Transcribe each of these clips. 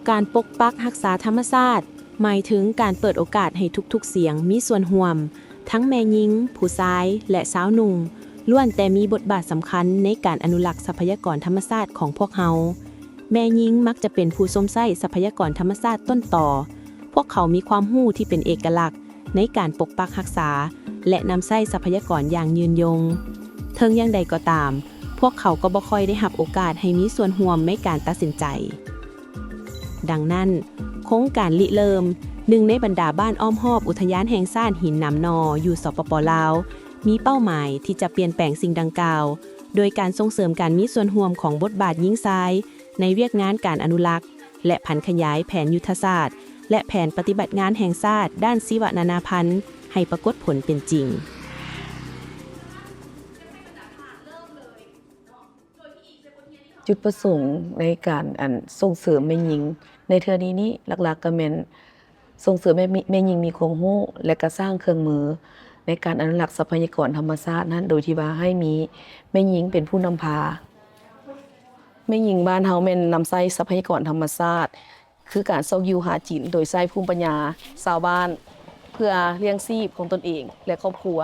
ການປົກປັກຮັກສາທຳມະຊາດ ໝາຍເຖິງການເປີດໂອກາດໃຫ້ທຸກໆສຽງມີສ່ວນຮ່ວມ, ທັງແມ່ຍິງ, ຜູ້ຊາຍ ແລະ ຊາວໜຸ່ມ ລ້ວນແຕ່ມີບົດບາດສຳຄັນໃນການອະນຸລັກຊັບພະຍາກອນທຳມະຊາດຂອງພວກເຮົາ. ແມ່ຍິງມັກຈະເປັນຜູ້ຊົມໃຊ້ຊັບພະຍາກອນທຳມະຊາດຕົ້ນຕໍ. ພວກເຂົາມີຄວາມຮູ້ທີ່ເປັນເອກະລັກໃນການປົກປັກຮັກສາ ແລະ ນຳໃຊ້ຊັບພະຍາກອນຢ່າງຍືນຍົງ. ເຖິງຢ່າງໃດກໍຕາມ, ພວກເຂົາກໍບໍ່ຄ່ອຍໄດ້ຮັບໂອກາດໃຫ້ມີສ່ວນຮ່ວມໃນການຕັດສິນໃຈ. ດັ່ງນັ້ນ, ໂຄງການລິເລີ່ມ, ໜຶ່ງໃນບັນດາບ້ານອ້ອມຮອບອຸທະຍານແຫ່ງຊາດຫີນໜາມໜໍ່ຢູ່ ສປປ ລາວ, ມີເປົ້າໝາຍທີ່ຈະປ່ຽນແປງສິ່ງດັ່ງກ່າວ ໂດຍການສົ່ງເສີມການມີສ່ວນຮ່ວມຂອງບົດບາດຍິງຊາຍໃນວຽກງານການອະນຸລັກ ແລະ ຜັນຂະຫຍາຍແຜນຍຸດທະສາດ ແລະ ແຜນປະຕິບັດງານແຫ່ງຊາດດ້ານຊີວະນານາພັນໃຫ້ປາກົດຜົນເປັນຈິງ. ຈຸດປະສົງໃນການ ອັນ ສົ່ງເສີມແມ່ຍິງໃນເທື່ອນີ້ນີ້ ຫຼັກໆກໍແມ່ນສົ່ງເສີມແມ່ ແມ່ຍິງມີຄວາມຮູ້ ແລະ ກະສ້າງເຄື່ອງມືໃນການອະນຸລັກຊັບພະຍາກອນທຳມະຊາດນັ້ນ ໂດຍທີ່ວ່າໃຫ້ມີແມ່ຍິງເປັນຜູ້ນຳພາ. ແມ່ຍິງບ້ານເຮົາແມ່ນນຳໃຊ້ຊັບພະຍາກອນທຳມະຊາດ ຄືການຊອກຢູ່ຫາກິນໂດຍໃຊ້ພູມປັນຍາຊາວບ້ານ ເພື່ອລ້ຽງຊີບຂອງຕົນເອງ ແລະ ຄອບຄົວ,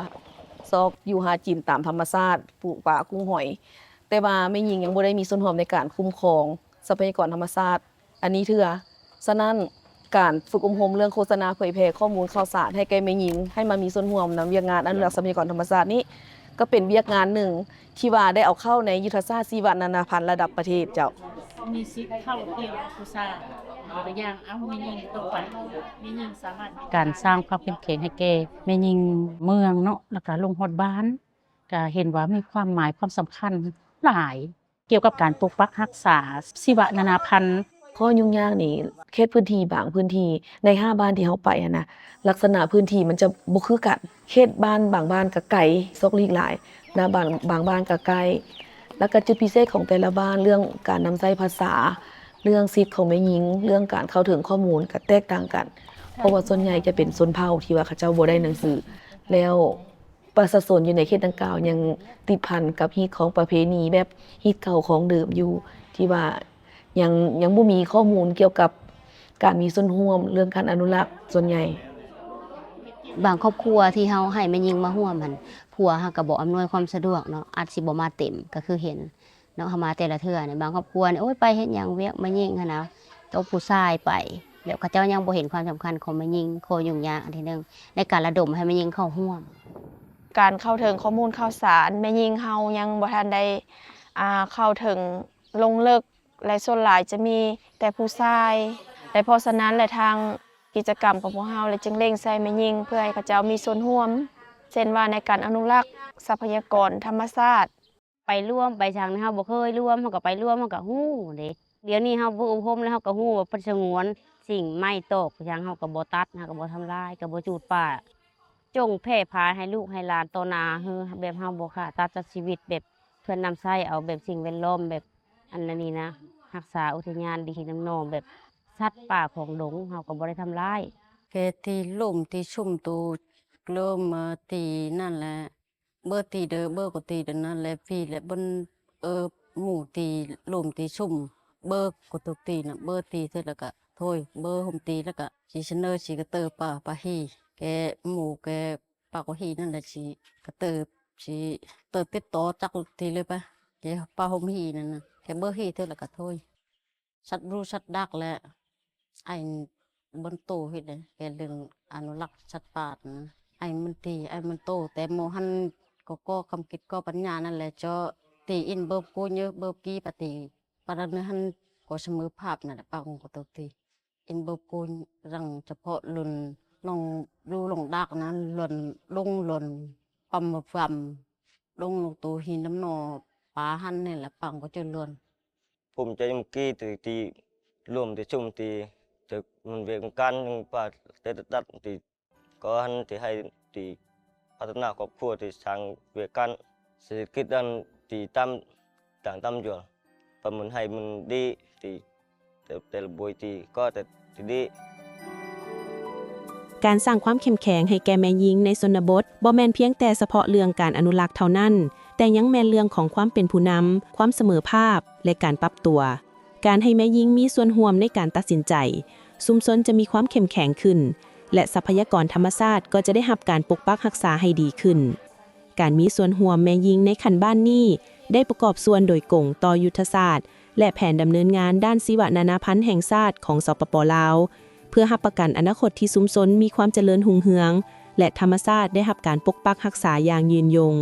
ຊອກຢູ່ຫາກິນຕາມທຳມະຊາດ, ປູກປາ, ກຸ້ງ, ຫອຍ, ແຕ່ວ່າແມ່ຍິງຍັງບໍ່ໄດ້ມີສ່ວນຮ່ວມໃນການຄຸ້ມຄອງຊັບພະຍາກອນທຳມະຊາດອັນນີ້ເທື່ອ. ສະນັ້ນ, ການຝຶກອົບຮົມເລື່ອງໂຄສະນາເຜີຍແຜ່ຂໍ້ມູນຂ່າວສານໃຫ້ແກ່ແມ່ຍິງ ໃຫ້ມາມີສ່ວນຮ່ວມນຳວຽກງານອະນຸລັກຊັບພະຍາກອນທຳມະຊາດນີ້ ກໍເປັນວຽກງານໜຶ່ງທີ່ວ່າໄດ້ເອົາເຂົ້າໃນຍຸດທະສາດຊີວະນານາພັນລະດັບປະເທດເຈົ້າ. ມີສິດເທົ່າທຽມກັບຜູ້ຊາຍ ຕົວຢ່າງ ເອົາແມ່ຍິງຕົກໄປ ແມ່ຍິງສາມາດ ການສ້າງຄວາມເຂັ້ມແຂງໃຫ້ແກ່ແມ່ຍິງເມືອງເນາະ ແລ້ວກະລົງຮອດບ້ານ ກະເຫັນວ່າມີຄວາມໝາຍຄວາມສຳຄັນຫຼາຍ ກ່ຽວກັບການປົກປັກຮັກສາຊີວະນານາພັນ. ຂໍ້ຫຍຸ້ງຍາກນີ້ ເຂດພື້ນທີ່ບາງພື້ນທີ່ ໃນຫ້າບ້ານທີ່ເຮົາໄປຫັ້ນນະ ລັກສະນະພື້ນທີ່ມັນຈະບໍ່ຄືກັນ. ເຂດບ້ານບາງບ້ານກະໄກ ຊອກຫຼີກຫຼາຍ, ນະ ບາງ ບາງບ້ານກະໃກ້ ແລ້ວກະຈຸດພິເສດຂອງແຕ່ລະບ້ານ ເລື່ອງການນຳໃຊ້ພາສາ, ເລື່ອງສິດຂອງແມ່ຍິງ, ເລື່ອງການເຂົ້າເຖິງຂໍ້ມູນກະແຕກຕ່າງກັນ ເພາະວ່າສ່ວນໃຫຍ່ຈະເປັນຊົນເຜົ່າທີ່ວ່າເຂົາເຈົ້າບໍ່ໄດ້ໜັງສື ແລ້ວ ປະຊາຊົນຢູ່ໃນເຂດດັ່ງກ່າວຍັງຕິດພັນກັບຮີດຄອງປະເພນີແບບຮີດເກົ່າຄອງເດີມຢູ່ ທີ່ວ່າຍັງ ຍັງບໍ່ມີຂໍ້ມູນກ່ຽວກັບການມີສ່ວນຮ່ວມເລື່ອງການອະນຸລັກສ່ວນໃຫຍ່. ບາງຄອບຄົວທີ່ເຮົາໃຫ້ແມ່ຍິງມາຮ່ວມຫັ້ນ ຜົວເຮົາກໍບໍ່ອຳນວຍຄວາມສະດວກເນາະ ອາດຊິບໍ່ມາເຕັມ ກໍຄືເຫັນ ເນາະ ເຮົາມາແຕ່ລະເທື່ອນີ້ ບາງຄອບຄົວນີ້ ໂອ້ຍ ໄປເຮັດຫຍັງວຽກແມ່ຍິງຫັ້ນນະ ຕົວຜູ້ຊາຍໄປ ແບບເຂົາເຈົ້າຍັງບໍ່ເຫັນຄວາມສຳຄັນຂອງແມ່ຍິງ ຂໍ້ຫຍຸ້ງຍາກອັນທີໜຶ່ງ ໃນການລະດົມໃຫ້ແມ່ຍິງເຂົ້າຮ່ວມ. ການເຂົ້າເຖິງຂໍ້ມູນຂ່າວສານ ແມ່ຍິງເຮົາຍັງບໍ່ທັນໄດ້ ອ່າ ເຂົ້າເຖິງລົງເລິກ ແລະ ສ່ວນຫຼາຍຈະມີແຕ່ຜູ້ຊາຍ ແລະ ເພາະສະນັ້ນແຫຼະ ທາງກິດຈະກຳຂອງພວກເຮົາ ແລະ ຈຶ່ງເລັ່ງໃສ່ແມ່ຍິງ ເພື່ອໃຫ້ເຂົາເຈົ້າມີສ່ວນຮ່ວມ ເຊັ່ນວ່າໃນການອະນຸລັກຊັບພະຍາກອນທຳມະຊາດ ໄປລວມໄປຫຍັງນີ້ ເຮົາບໍ່ເຄີຍລວມ ເຮົາກໍໄປລວມ ເຮົາກໍຮູ້ເດ້. ດຽວນີ້ເຮົາຝຶກອົບຮົມແລ້ວ ເຮົາກໍຮູ້ວ່າເພິ່ນສະຫງວນສິ່ງໄມ້ຕອກຫຍັງ ເຮົາກໍບໍ່ຕັດ ເຮົາກໍບໍ່ທຳລາຍ ກໍບໍ່ຈູດປ່າ ຈົ່ງແຜ່ພາໃຫ້ລູກໃຫ້ຫຼານຕໍ່ໜ້າ ເຮົາ ແບບເຮົາບໍ່ຂ້າສັດຕັດຊີວິດ ແບບເພື່ອນຳໃຊ້ເອົາແບບສິ່ງແວດລ້ອມ ແບບອັນນັ້ນນີ້ນະ ຮັກສາອຸທະຍານດິນຫີນນ້ຳໜອງ ແບບສັດປ່າຂອງດົງ ເຮົາກໍບໍ່ໄດ້ທຳລາຍ. ແຕ່ທີ່ລົ້ມທີ່ຊຸ້ມໂຕ ເລີ່ມມາຕີນັ້ນແຫຼະ ເບີຕີເດີ ເບີກໍຕີເດີນັ້ນແຫຼະ ພີ້ແຫຼະ ເບິ່ນ ເອີ ໝູຕີ ລົມຕີຊຸ້ມ ເບີກໍຕົກຕີນະ ເບີຕີເສັດແລ້ວກະໂທຍ ເບີໂຮມຕີແລ້ວກະຊິສະເໜີຊິກະເຕີປາ ປາຮີ່ ແກ່ໝູແກ່ປາກໍຮີ່ນັ້ນແຫຼະ ຊິກະເຕີ ຊິເຕີຕິດຕໍ່ຈັກທີເລີຍປະ ແກ່ປາໂຮມຮີ່ນັ້ນນະ ແກ່ເບີຮີ່ເສັດແລ້ວກະໂທຍ. ສັດບຣູສັດດັກແຫຼະ ໄອ້ມັນໂຕເຮັດເດ້ ແກ່ເລື່ອງອະນຸລັກສັດປ່ານະ ໄອ້ມັນຕີ ໄອ້ມັນໂຕ ແຕ່ໝໍຫັ້ນກໍກໍ່ຄວາມຄິດກໍ່ປັນຍານັ້ນແຫຼະ ເຈາະຕີອິນເບີບກູເຍ ເບີບກີປະຕີ ປະລະເນຫັ້ນກໍສະເໝີພາບນັ້ນແຫຼະ ປາກຂອງກໍໂຕຕີ ອິນເບີບກູ ລັງສະເພາະລຸນ ລົງດູລົງດາກນັ້ນ ລຸນ ລົງລຸນ ປຳມາຟຳ ລົງລູກໂຕຫີນນ້ຳໜໍ່ ປາຫັ້ນນີ້ແຫຼະ ປາກກໍຈະລຸນ. ພູມໃຈຍາມກີຕີ ລົມຕີຊຸມຕີ ແຕ່ມັນວຽກການຍັງປາແຕ່ຕັດຕີ ກໍຫັ້ນຕີໃຫ້ຕີພັດທະນາຄອບຄົວ ຕີສ້າງວຽກການເສດຖະກິດ ອັນຕີຕາມຕ່າງຕາມຢູ່ ປະເມີນໃຫ້ມັນດີ ຕີແຕ່ ແຕ່ລະບົຍຕີກໍແຕ່ ການສ້າງຄວາມເຂັ້ມແຂງໃຫ້ແກ່ແມ່ຍິງໃນຊົນນະບົດ ບໍ່ແມ່ນພຽງແຕ່ສະເພາະເລື່ອງການອະນຸລັກເທົ່ານັ້ນ, ແຕ່ຍັງແມ່ນເລື່ອງຂອງຄວາມເປັນຜູ້ນຳ, ຄວາມສະເໝີພາບ ແລະ ການປັບຕົວ. ການໃຫ້ແມ່ຍິງມີສ່ວນຮ່ວມໃນການຕັດສິນໃຈ, ຊຸມຊົນຈະມີຄວາມເຂັ້ມແຂງຂຶ້ນ ແລະ ຊັບພະຍາກອນທຳມະຊາດກໍຈະໄດ້ຮັບການປົກປັກຮັກສາໃຫ້ດີຂຶ້ນ. ການມີສ່ວນຮ່ວມແມ່ຍິງໃນຂັ້ນບ້ານນີ້ ໄດ້ປະກອບສ່ວນໂດຍກົງຕໍ່ຍຸດທະສາດ ແລະ ແຜນດຳເນີນງານດ້ານຊີວະນານາພັນແຫ່ງຊາດຂອງ ສປປ ລາວ ເພື່ອຮັບປະກັນອະນາຄົດທີ່ຊຸມຊົນມີຄວາມຈະເລີນຮຸ່ງເຮືອງ ແລະ ທຳມະຊາດໄດ້ຮັບການປົກປັກຮັກສາຢ່າງຍືນຍົງ.